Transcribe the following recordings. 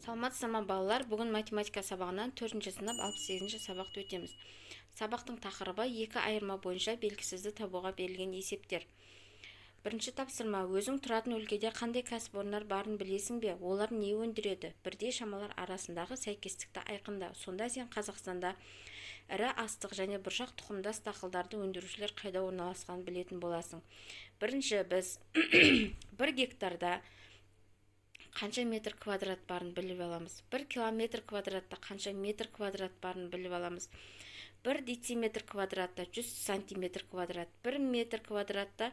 Саламатсыздар ма, балалар! Бүгін математика сабағынан төртінші сынып 68-ші сабақты өтеміз. Сабақтың тақырыбы: екі айырма бойынша белгісізді табуға берілген есептер. Бірінші тапсырма. Өзің тұратын өлкеде қандай кәсіпорындар барын білесің бе? Олар не өндіреді? Бірдей шамалар арасындағы сәйкестікті айқында. Сонда сен Қазақстанда ірі астық және бұршақ тұқымдас дақылдарды өндірушілер қайда орналасқанын білетін боласың. Бірінші, біз 1 гектарда қанша метр квадрат барын біліп аламыз. 1 километр квадратта қанша метр квадрат барын біліп аламыз. 1 дециметр квадратта 100 сантиметр квадрат, 1 метр квадратта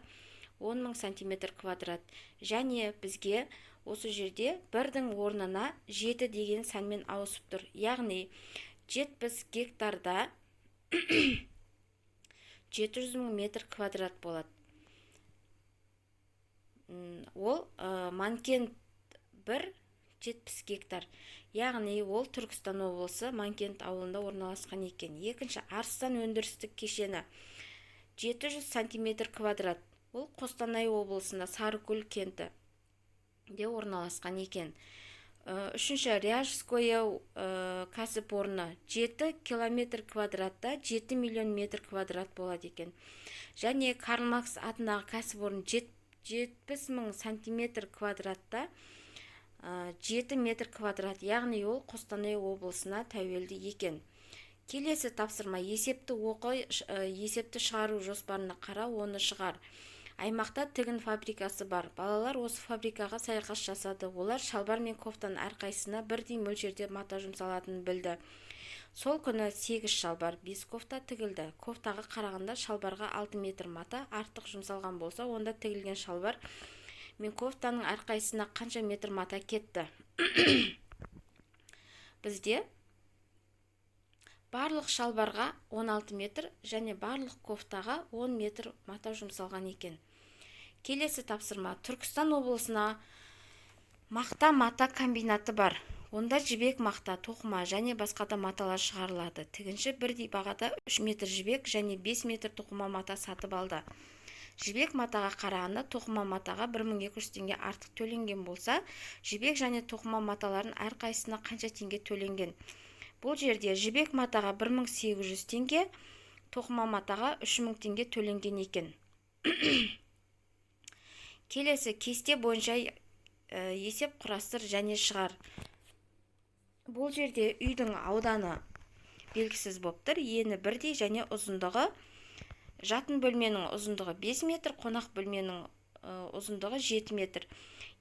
10 мың сантиметр квадрат. Және бізге осы жерде бірдің орнына жеті деген санмен ауысып тұр, яғни 70 гектарда 700 мың метр квадрат болады. Ол Манкент 1 70 гектар, яғни ол Түркістан облысы, Манкент ауылында орналасқан екен. Екінші, Арыстан өндірістік кешені 700 сантиметр квадрат, ол Қостанай облысында, Сарыкөл кенті де орналасқан екен. Үшінші, Ряжское кәсіпорны 7 километр квадратта 7 миллион метр квадрат болады екен. Және Карл Маркс атындағы кәсіпорын 70 мың сантиметр квадратта 7 метр квадрат, яғни ол Қостанай облысына тәуелді екен. Келесі тапсырма. Есепті оқы, есепті шығару жоспарына қара, оны шығар. Аймақта тігін фабрикасы бар. Балалар осы фабрикаға саяхат жасады. Олар шалбар мен кофтаның әрқайсысына бірдей мөлшерде мата жұмсалатынын білді. Сол күні 8 шалбар, 5 кофта тігілді. Кофтаға қарағанда шалбарға 6 метр мата артық жұмсалған болса, онда тігілген шалбар мен кофтаның әрқайсысына қанша метр мата кетті? Бізде барлық шалбарға 16 метр және барлық кофтаға 10 метр мата жұмсалған екен. Келесі тапсырма. Түркістан облысына мақта мата комбинаты бар. Онда жібек, мақта, тоқыма және басқа да маталар шығарылады. Тігінші бірдей бағада 3 метр жібек және 5 метр тоқыма мата сатып алды. Жібек матаға қарағанда тоқыма матаға 1200 теңге артық төленген болса, жібек және тоқыма маталардың әрқайсысына қанша теңге төленген? Бұл жерде жібек матаға 1800 теңге, тоқыма матаға 3000 теңге төленген екен. Келесі, кесте бойынша есеп құрастыр және шығар. Бұл жерде үйдің ауданы белгісіз болып тұр, ені бірдей және ұзындығы. Жатын бөлменің ұзындығы 5 метр, қонақ бөлменің ұзындығы 7 метр,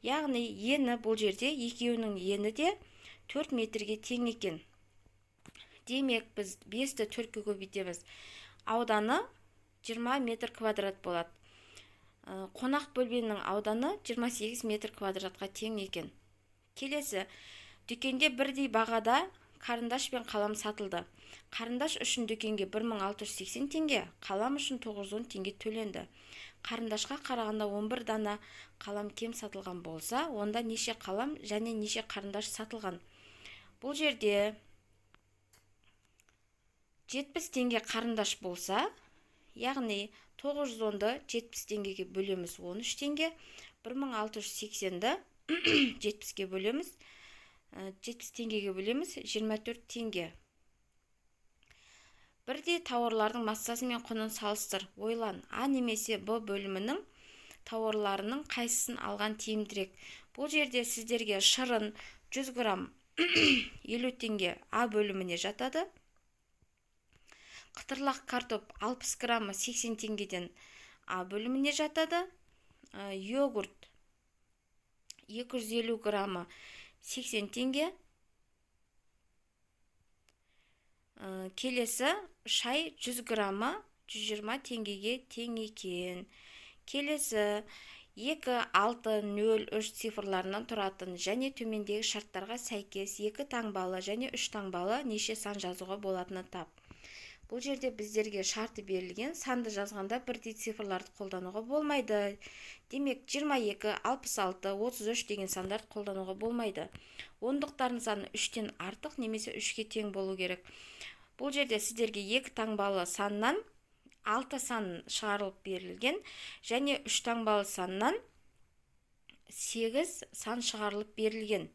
яғни ені бұл жерде екеуінің ені де 4 метрге тең екен. Демек, біз 5-ті 4-ке көбейтеміз, ауданы 20 метр квадрат болады. Қонақ бөлменің ауданы 28 метр квадратқа тең екен. Келесі, дүкенде бірдей бағада қарындаш пен қалам сатылды. Қарындаш үшін дүкенге 1680 теңге, қалам үшін 910 теңге төленді. Қарындашқа қарағанда 11 дана қалам кем сатылған болса, онда неше қалам және неше қарындаш сатылған? Бұл жерде 70 теңге қарындаш болса, яғни 910-ды 70 теңгеге бөлеміз, 13 теңге. 1680-ді 70-ке бөлеміз, 70 теңгеге бөлеміз, 24 теңге. Бірдей тауарлардың массасы мен құнын салыстыр. Ойлан, А немесе Б бөлімінің тауарларының қайсысын алған тиімдірек? Бұл жерде сіздерге шырын 100 грамм 50 теңге, А бөліміне жатады. Қытырлақ картоп 60 граммы 80 теңгеден, А бөліміне жатады. Йогурт 250 граммы 80 теңге. Келесі, шай 100 граммы 120 теңгеге тең екен. Келесі, 2, 6, 0, 3 цифрларынан тұратын және төмендегі шарттарға сәйкес екі таңбалы және үш таңбалы неше сан жазуға болатынын тап. Бұл жерде біздерге шарты берілген. Санды жазғанда бірдей цифрларды қолдануға болмайды. Демек, 22, 66, 33 деген сандарды қолдануға болмайды. Ондықтардың саны үштен артық немесе үшке тең болу керек. Бұл жерде сіздерге екі таңбалы саннан алты сан шығарылып берілген және үш таңбалы саннан сегіз сан шығарылып берілген.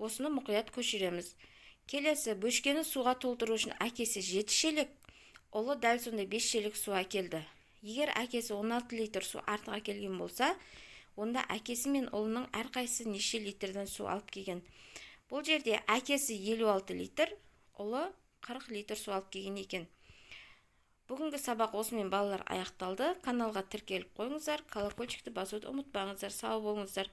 Осыны мұқият көшіреміз. Келесі, бөшкені суға толтыру үшін әкесі 7 шелек, ұлы дәл сондай 5 шелек су әкелді. Егер әкесі 16 литр су артық әкелген болса, онда әкесі мен ұлының әрқайсысы неше литрден су алып келген? Бұл жерде әкесі 56 литр, ұлы 40 литр су алып келген екен. Бүгінгі сабақ осымен, балалар, аяқталды. Каналға тіркеліп қойыңыздар, колокольчикті басуды ұмытпаңыздар. Сау болыңыздар.